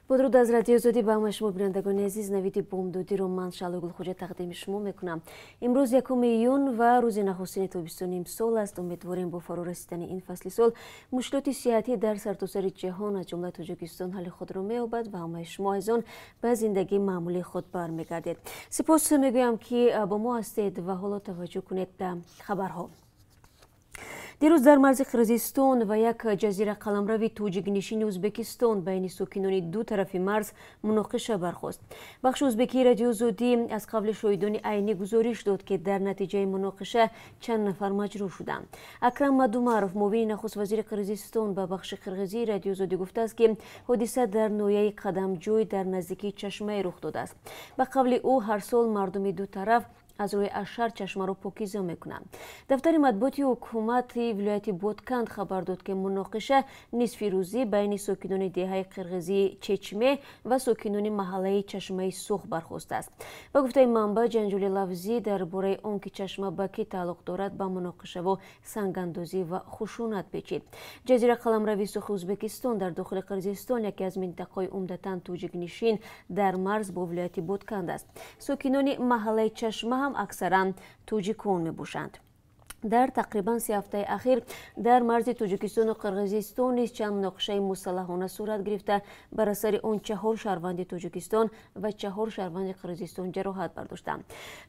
Бо дуруд аз Радиои Озодӣ ба ҳамаи шумо, бинандагони азиз. Навиди бомдодиро ман, Шаҳло Гулхоҷа, тақдими шумо мекунам. Имрӯз 1 июн ва рӯзи нахустини тобистони имсол аст. Умедворем, бо фаро расидани ин фасли сол мушкилоти сиҳатӣ дар сартосари ҷаҳон, аз ҷумла Тоҷикистон, ҳалли худро меёбад ва ҳамаи шумо азизон ба зиндагии маъмулии худ бармегардед. Сипос мегӯям, ки бо мо ҳастед, ва ҳоло таваҷҷӯҳ кунед ба хабарҳо. Дирӯз дар марзи Қирғизистон ва як ҷазира қаламрави тоҷикнишини Ӯзбекистон байни сокинони ду тарафи марз муноқиша бархост. Бахши ӯзбекии Радиои Озодӣ аз қавли шоҳидони айнӣ гузориш дод, ки дар натиҷаи муноқиша чанд нафар маҷрӯҳ шуданд. Акрам Мадумаров, муовини нахуст вазири Қирғизистон, ба бахши қирғизии Радиои Озодӣ гуфтааст, ки ҳодиса дар ноҳияи Қадамҷӯй дар наздикии чашмае рух додааст. Ба қавли ӯ, ҳар сол мардуми ду тараф аз рӯи ашар чашмаро покиза мекунанд. Дафтари матбуоти ҳукумати вилояти Боткан хабар дод, ки муноқиша нисфирӯзӣ байни сокинони деҳаи қирғизии Чечме ва сокинони маҳаллаи Чашмаи Сух бархостааст. Ба гуфтаи манбаъ, ҷанҷоли лафзӣ дар бораи он ки чашма ба кӣ тааллуқ дорад, ба муноқишаву сангандозӣ ва хушунат печид. Ҷазира қаламрави Сухи Ӯзбекистон дар дохили Қирғизистон яке аз минтақаҳои умдатан тоҷикнишин дар марз бо вилояти Ботканд аст. Сокинони маҳаллаи Чашма ҳам аксаран тоҷикон мебошанд. Дар тақрибан 3 ҳафтаи ахир дар марзи Тоҷикистону Қирғизистон низ чанд муноқишаи мусаллаҳона сурат гирифта, бар асари он чаҳор шаҳрванди Тоҷикистон ва чаҳор шаҳрванди Қирғизистон ҷароҳат бардоштанд.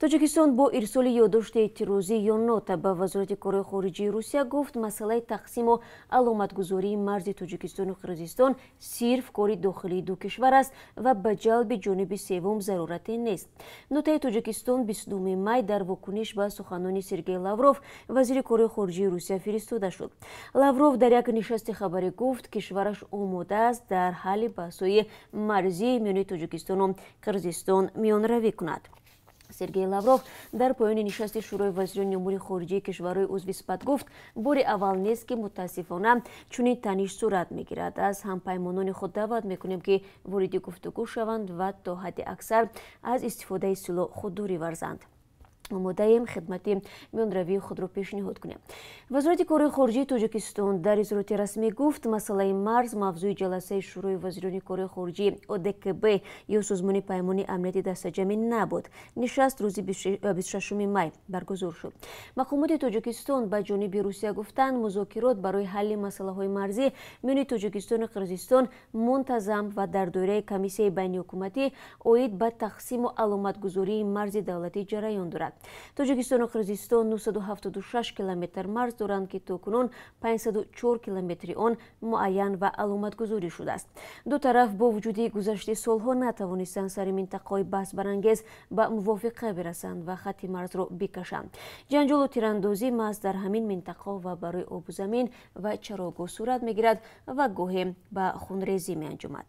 Тоҷикистон бо ирсоли ёддошти эътирозӣ ё нота ба Вазорати корҳои хориҷии Русия гуфт, масъалаи тақсиму аломатгузории марзи Тоҷикистону Қирғизистон сирф кори дохилии ду кишвар аст ва ба ҷалби ҷониби севум зарурате нест. Нотаи Тоҷикистон 29 май дар вокуниш ба суханони Сергей Лавров, вазири корҳои хориҷии Русия, фиристода шуд. Лавров дар як нишасти хабарӣ гуфт, кишвараш омода аст дар ҳалли баҳсҳои марзии миёни Тоҷикистону Қирғизистон миёнравӣ кунад. Сергей Лавров дар поёни нишасти Шӯрои вазирони умури хориҷии кишварҳои узви СПАТ гуфт, бори аввал нест, ки мутаассифона чунин таниш сурат мегирад. Аз ҳампаймонони худ даъват мекунем, ки вориди гуфтугӯ шаванд ва то ҳадди аксар аз истифодаи силоҳ худдорӣ варзанд. Омодаем хидмати миёнравии худро пешниҳод кунем. Вазорати корҳои хориҷии Тоҷикистон дар изҳороти расмӣ гуфт, масъалаи марз мавзӯи ҷаласаи Шӯрои вазирони корҳои хориҷии ОДКБ ё Созмони Паймони Амнияти Дастаҷамъӣ набуд. Нишаст рӯзи 26 май баргузор шуд. Мақомоти Тоҷикистон ба ҷониби Русия гуфтанд, музокирот барои ҳалли масъалаҳои марзӣ миёни Тоҷикистону Қирғизистон мунтазам ва дар доираи комиссияи байниҳукуматӣ оид ба тақсиму аломатгузории марзи давлатӣ ҷараён дорад. Тоҷикистону Қирғизистон 976 километр марз доранд, ки то кунун 504 километри он муайян ва аломатгузорӣ шудааст. Ду тараф бо вуҷуди гузашти солҳо натавонистанд сари минтақаҳои баҳсбарангез ба мувофиқа бирасанд ва хатти марзро бикашанд. Ҷанҷолу тирандозӣ маҳз дар ҳамин минтақаҳо ва барои обу замин ва чарогоҳ сурат мегирад ва гоҳе ба хунрезӣ меанҷомад.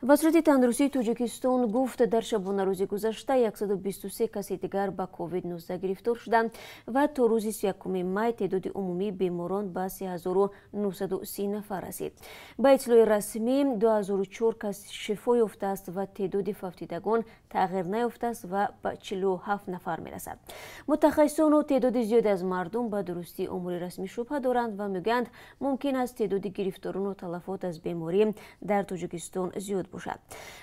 Вазорати тандурустии Тоҷикистон гуфт, дар шабонарӯзи гузашта 123 каси дигар ба COVID-19 гирифтор шуданд ва то рӯзи 31 май теъдоди умумии беморон ба 3930 нафар расид. Ба иттилои расмӣ, 2004 кас шифо ёфтааст ва теъдоди фавтидагон тағйир наёфтааст ва ба 47 нафар мерасад. Мутахассисону теъдоди зиёде аз мардум ба дурустии омори расмӣ шубҳа доранд ва мегӯянд, мумкин аст теъдоди гирифторону талафот аз беморӣ дар Тоҷикистон зиёд бошад.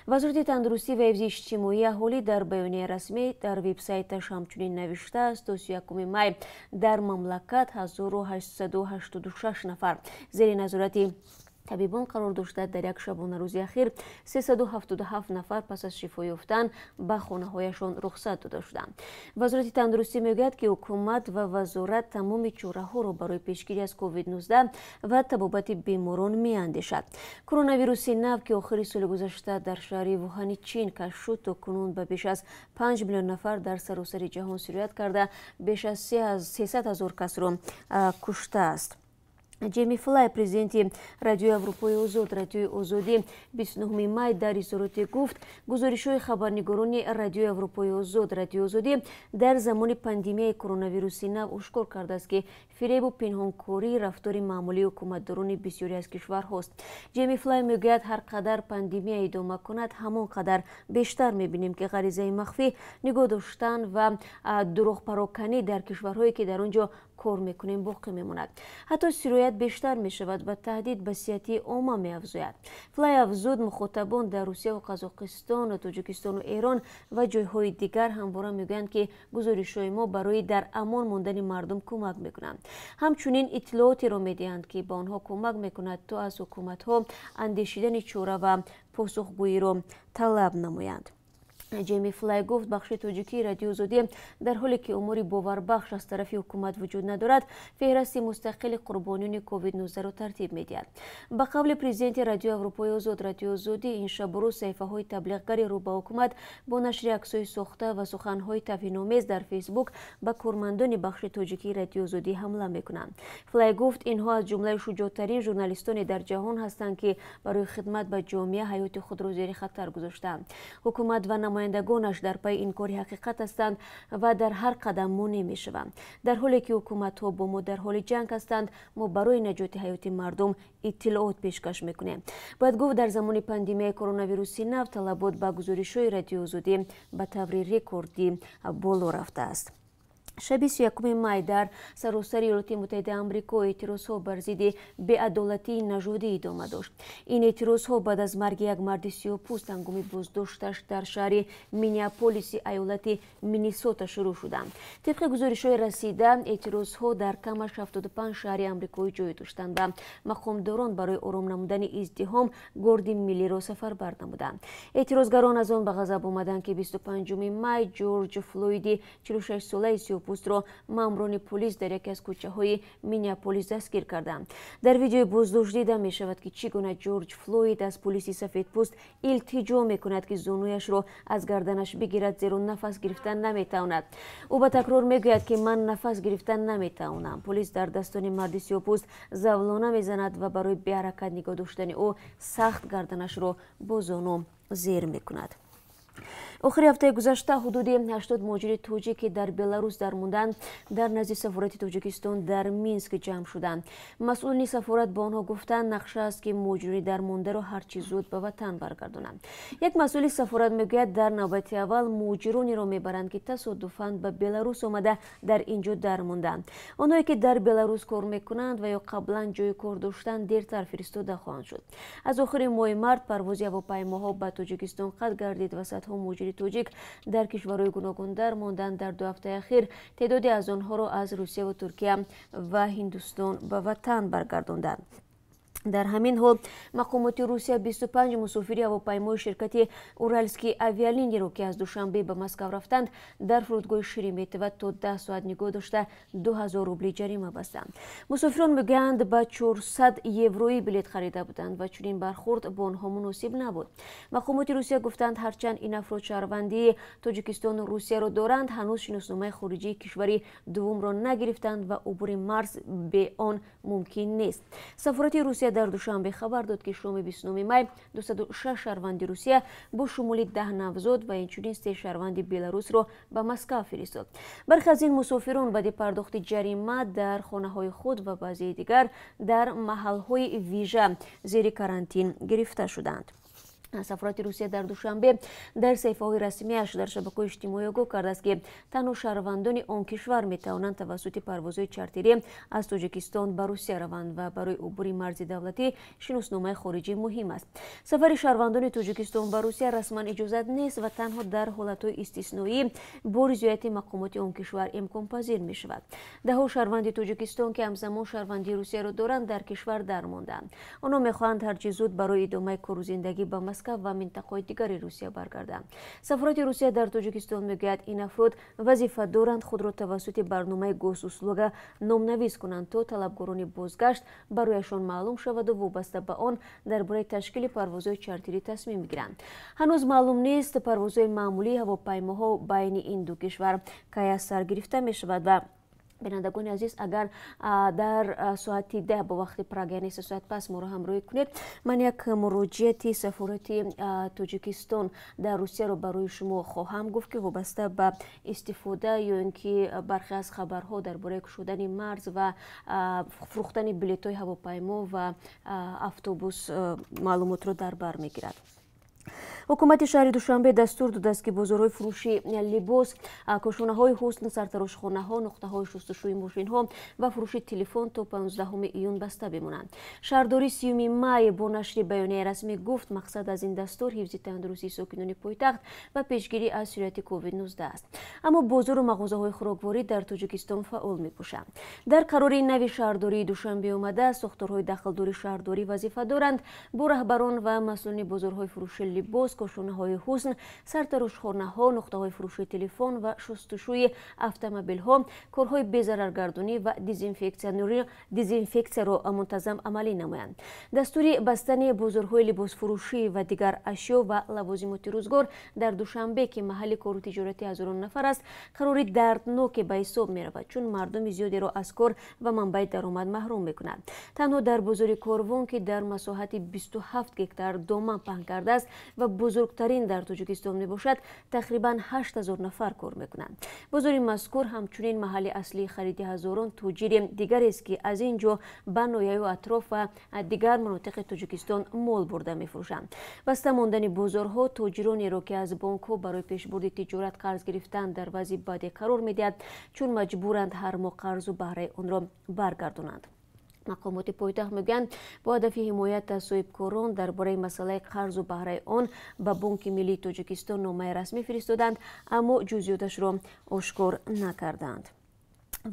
Вазорати тандурустӣ ва ҳифзи иҷтимоии аҳолӣ дар баёнияи расмӣ дар вебсайташ ҳамчунин навиштааст, то 31 май дар мамлакат 1886 нафар зери назорати табибон қарор дошта, дар як шабонарӯзи ахир 377 нафар пас аз шифо ёфтан ба хонаҳояшон рухсат дода шуданд. Вазорати тандурустӣ мегӯяд, ки ҳукумат ва вазорат тамоми чораҳоро барои пешгирӣ аз COVID-19 ва табобати беморон меандешад. Коронавируси нав, ки охири соли гузашта дар шаҳри Вухани Чин кашф шуд, то кунун ба беш аз 5 миллион нафар дар саросари ҷаҳон сироят карда, беш аз 300 ҳазор касро куштааст. Ҷейми Флай, президенти Радиои Аврупои Озод, Радиои Озодӣ, 29 май дар изҳороте гуфт, гузоришҳои хабарнигорони Радиои Аврупои Озод, Радиои Озодӣ, дар замони пандемияи коронавируси нав ошкор кардааст, ки фиребу пинҳонкорӣ рафтори маъмулии ҳукуматдорони бисёре аз кишварҳост. Ҷейми Флай мегӯяд, ҳар қадар пандемия идома кунад, ҳамон қадар бештар мебинем, ки ғаризаи махфӣ нигоҳ доштан ва дурӯғпароканӣ дар кишварҳое, ки дар он ҷо кор мекунем боқӣ мемонад. Ҳатто сироят бештар мешавад ва таҳдид ба сиҳатии омма меафзояд. Флай афзуд, мухотабон дар Русия ва Қазоқистон ва Тоҷикистону Эрон ва ҷойҳои дигар ҳамвора мегӯянд, ки гузоришҳои мо барои дар амон мондани мардум кӯмак мекунанд. Ҳамчунин иттилоотеро медиҳанд, ки ба онҳо кӯмак мекунад, то аз ҳукуматҳо андешидани чора ва посухгӯиро талаб намоянд. Ҷейми Флай гуфт, бахши тоҷикии Радиои Озодӣ дар ҳоле ки омори боварбахш аз тарафи ҳукумат вуҷуд надорад, феҳрасти мустақили қурбониёни COVID-19-ро тартиб медиҳад. Ба қавли президенти Радиои Аврупои Озод, Радиои Озодӣ ин шабу рӯз саҳифаҳои таблиғгари рӯ ба ҳукумат бо нашри аксҳои сохта ва суханҳои тавҳиномез дар Фейсбук ба кормандони бахши тоҷикии Радиои Озодӣ ҳамла мекунанд. Флай гуфт, инҳо аз ҷумлаи шуҷоътарин журналистоне дар ҷаҳон ҳастанд, ки барои хидмат ба ҷомеа ҳаёти худро зери хатар гузоштаанд. Ҳукумат ва намояндагонаш дар пайи инкори ҳақиқат ҳастанд ва дар ҳар қадам монеъ мешаванд. Дар ҳоле ки ҳукуматҳо бо мо дар ҳоли ҷанг ҳастанд, мо барои наҷоти ҳаёти мардум иттилоот пешкаш мекунем. Бояд гуфт, дар замони пандемияи коронавируси нав талабот ба гузоришҳои Радиои Озодӣ ба таври рекордӣ боло рафтааст. Шаби 31 май дар саросари Иёлоти Муттаҳидаи Амрико эътирозҳо бар зидди беадолатии нажодӣ идома дошт. Ин эътирозҳо баъд аз марги як марди сиёҳпӯст ҳангоми боздошташ дар шаҳри Миннеаполиси айолати Миннесота шурӯъ шуданд. Тибқи гузоришҳои расида, эътирозҳо дар камаш 75 шаҳри амрикоӣ ҷой доштанд ва мақомдорон барои ором намудани издиҳом горди миллиро сафарбар намуданд. Эътирозгарон аз он ба ғазаб омаданд, ки 25 май Ҷорҷ Флойди 46-солаи сиёҳпӯстро маъмурони полис дар яке аз кӯчаҳои Миннеаполис дастгир карданд. Дар видеои боздошт дида мешавад, ки чӣ гуна Ҷорҷ Флойд аз полиси сафедпӯст илтиҷо мекунад, ки зонуяшро аз гарданаш бигирад, зеро нафас гирифтан наметавонад. Ӯ ба такрор мегӯяд, ки ман нафас гирифтан наметавонам. Полис дар дастони марди сиёҳпӯст завлона мезанад ва барои беҳаракат нигоҳ доштани ӯ сахт гарданашро бо зону зер мекунад. Охири ҳафтаи гузашта ҳудуди 80 муҳоҷири тоҷик, ки дар Беларус дармонданд, дар назди сафорати Тоҷикистон дар Минск ҷамъ шуданд. Масъулини сафорат ба онҳо гуфтанд, нақша аст, ки муҳоҷирони дармондаро ҳарчи зуд ба ватан баргардонанд. Як масъули сафорат мегӯяд, дар навбати аввал муҳоҷиронеро мебаранд, ки тасодуфан ба Беларус омада дар ин ҷо дармонданд. Онҳое, ки дар Беларус кор мекунанд ва ё қаблан ҷои кор доштанд, дертар фиристода хоҳанд шуд. Аз охири моҳи март парвози ҳавопаймоҳо ба Тоҷикистон қатъ гардид ва садҳо муҳоҷири тоҷик дар кишварҳои гуногун дармонданд. Дар 2 ҳафтаи ахир теъдоде аз онҳоро аз Русия ва Туркия ва Ҳиндустон ба ватан баргардонданд. Дар ҳамин ҳол мақомоти Русия 25 мусофири ҳавопаймои ширкати Уральский авиалиниро, ки аз Душанбе ба Москав рафтанд, дар фурудгоҳи Шереметьево то 10 соат нигоҳ дошта 2000 рубли ҷарима бастанд. Мусофирон мегӯянд, ба 400 евроӣ билет харида буданд ва чунин бархурд бо онҳо муносиб набуд. Мақомоти Русия гуфтанд, ҳарчанд ин афрод шаҳрвандии Тоҷикистону Русияро доранд, ҳанӯз шиносномаи хориҷии кишвари дуввумро нагирифтанд ва убури марз бе он мумкин нест. Сафорати Русия дар Душанбе хабар дод, ки шоми 29 май 206 шаҳрванди Русия бо шумули 10 навзод ва инчунин 3 шаҳрванди Беларусро ба Москав фиристод. Бархе аз ин мусофирон баъди пардохти ҷарима дар хонаҳои худ ва баъзеи дигар дар маҳалҳои вижа зери карантин гирифта шуданд. Сафорати Русия дар Душанбе дар саҳифаҳои расмиаш дар шабакаҳои иҷтимоӣ огоҳ кардааст, ки танҳо шаҳрвандони он кишвар метавонанд тавассути парвозҳои чартерӣ аз Тоҷикистон ба Русия раванд ва барои убури марзи давлатӣ шиносномаи хориҷӣ муҳим аст. Сафари шаҳрвандони Тоҷикистон ба Русия расман иҷозат нест ва танҳо дар ҳолатҳои истисноӣ бо ризояти мақомоти он кишвар имконпазир мешавад. Даҳҳо шаҳрванди Тоҷикистон, ки ҳамзамон шаҳрвандии Русияро доранд, дар кишвар дармонданд. Онҳо мехоҳанд ҳарчи зуд барои идомаи кору зиндагӣ ба Москав ва минтақаҳои дигари Русия баргарданд. Сафорати Русия дар Тоҷикистон мегӯяд, ин афрод вазифа доранд худро тавассути барномаи Госуслуга номнавис кунанд, то талабгорони бозгашт барояшон маълум шаваду вобаста ба он дар бораи ташкили парвозҳои чартерӣ тасмим бигиранд. Ҳанӯз маълум нест, парвозҳои маъмулии ҳавопаймоҳо байни ин ду кишвар кай аз сар гирифта мешавад. Ва бинандагони азиз, агар дар соати 10 бо вақти Прага, яъне 3 соат пас, моро ҳамроҳӣ кунед, ман як муроҷиати сафорати Тоҷикистон дар Русияро барои шумо хоҳам гуфт, ки вобаста ба истифода ё ин ки бархе аз хабарҳо дар бораи кушодани марз ва фурӯхтани билетҳои ҳавопаймо ва автобус маълумотро дар бар мегирад. Ҳукумати шаҳри Душанбе дастур додааст, ки бозорҳои фурӯши либос, кошонаҳои ҳусн, сартарошхонаҳо, нуқтаҳои шустушӯи мошинҳо ва фурӯши телефон то 15 июн баста бимонанд. Шаҳрдорӣ 30 май бо нашри баёнияи расмӣ гуфт, мақсад аз ин дастур ҳифзи тандурустии сокинони пойтахт ва пешгирӣ аз сирояти COVID-19 аст. Аммо бозору мағозаҳои хӯрокворӣ дар Тоҷикистон фаъол мебошанд. Дар қарори нави шаҳрдории Душанбе омада, сохторҳои дахлдори шаҳрдорӣ вазифа доранд бо раҳбарон ва масъулони бозорҳои фурӯши либос, кошонаҳои ҳусн, сартарошхонаҳо, нуқтаҳои фурӯши телефон ва шустушӯи автомобилҳо корҳои безараргардонӣ ва дезинфексияро мунтазам амалӣ намоянд. Дастури бастани бозорҳои либосфурӯшӣ ва дигар ашё ва лавозимоти рӯзгор дар Душанбе, ки маҳалли кору тиҷорати ҳазорон нафар аст, қарори дардноке ба ҳисоб меравад, чун мардуми зиёдеро аз кор ва манбаи даромад маҳрум мекунад. Танҳо дар бозори Корвон, ки дар масоҳати 27 гектар доман паҳн кардааст ва бузургтарин дар Тоҷикистон мебошад, тақрибан 8000 нафар кор мекунанд. Бозори мазкур ҳамчунин маҳалли аслии хариди ҳазорон тоҷири дигарест, ки аз ин ҷо ба ноҳияю атроф ва дигар манотиқи Тоҷикистон мол бурда мефурӯшанд. Баста мондани бозорҳо тоҷиронеро, ки аз бонкҳо барои пешбурди тиҷорат қарз гирифтан, дар вазъи баде қарор медиҳад, чун маҷбуранд ҳар моҳ қарзу баҳраи онро баргардонанд. Мақомоти пойтахт мегӯянд, бо ҳадафи ҳимоят аз соҳибкорон дар бораи масъалаи қарзу баҳраи он ба Бонки миллии Тоҷикистон номаи расмӣ фиристоданд, аммо ҷузъиёташро ошкор накарданд.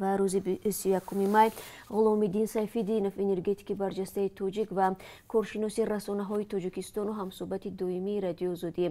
Ва рӯзи 31 май Ғуломиддин Сайфиддинов, энергетики барҷастаи тоҷик ва коршиноси расонаҳои Тоҷикистону ҳамсӯҳбати доимии Радиои Озодӣ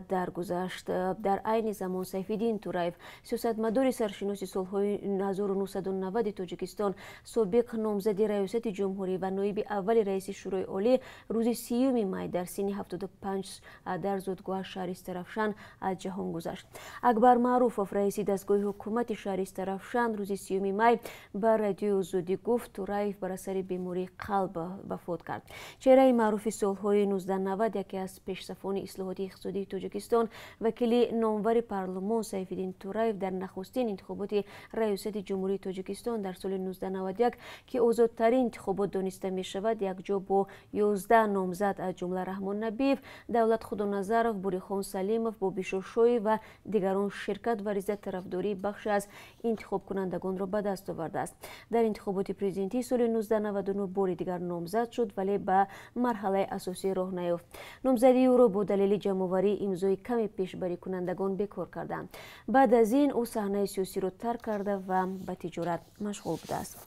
даргузашт. Дар айни замон Сайфиддин Тураев, сиёсатмадори саршиноси солҳои 1990 Тоҷикистон, собиқ номзади раёсати ҷумҳурӣ ва ноиби аввали раиси Шӯрои Олӣ, рӯзи 30 май дар синни 75 дар зодгоҳаш шаҳри Истаравшан аз ҷаҳон гузашт. Акбар Маъруфов, раиси дастгоҳи ҳукумати шаҳри Истаравшан, рӯзи 30 май ба Радиои Озодӣ гуфт, Тураев бар асари бемории қалб вафот кард. Чеҳраи маъруфи солҳои 1990, яке аз пешсафони ислоҳоти иқтисодии Тоҷикистон, вакили номвари парлумон Сайфиддин Тураев дар нахустин интихоботи раёсати ҷумҳурии Тоҷикистон дар соли 1991, ки озодтарин интихобот дониста мешавад, якҷо бо 11 номзад, аз ҷумла Раҳмон Набиев, Давлат Худоназаров, Бурихон Салимов, Бобишо Шоев ва дигарон ширкат варзида, тарафдории бахше аз интихобкунандагонро ба даст овардааст. Дар интихоботи президентии соли 1999 бори дигар номзад шуд, вале ба марҳалаи асосӣ роҳ наёфт. Номзадии ӯро бо далели ҷамъоварии имзои ками пешбарикунандагон бекор карданд. Баъд аз ин ӯ саҳнаи сиёсиро тарк карда ва ба тиҷорат машғул будааст.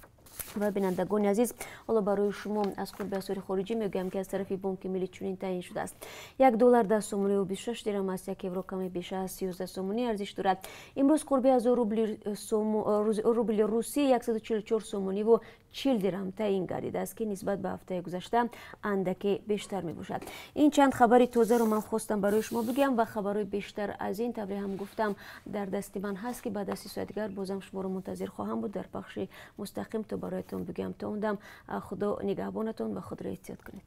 Ва бинандагони азиз, ҳоло барои шумо аз қурби асъори хориҷӣ мегӯям, ки аз тарафи Бонки миллӣ чунин таъин шудааст. 1 доллар 10 сомониву 26 дирам аст, 1 евро каме беша аз 13 сомонӣ арзиш дорад. Имрӯз қурби 1000 рубли русӣ 144 сомониву 40 дирам таъин гардидааст, ки нисбат ба ҳафтаи гузашта андаке бештар мебошад. Ин чанд хабари тозаро ман хостам барои шумо бигӯям ва хабарҳои бештар аз ин тавре ҳам гуфтам дар дасти ман ҳаст, ки баъд аз 30 соат дигар бозам шуморо мунтазир хоҳам буд дар пахши мустақим, то бароятон бигӯям. То он дам Худо нигаҳбонатон ва худро эҳтиёт кунед.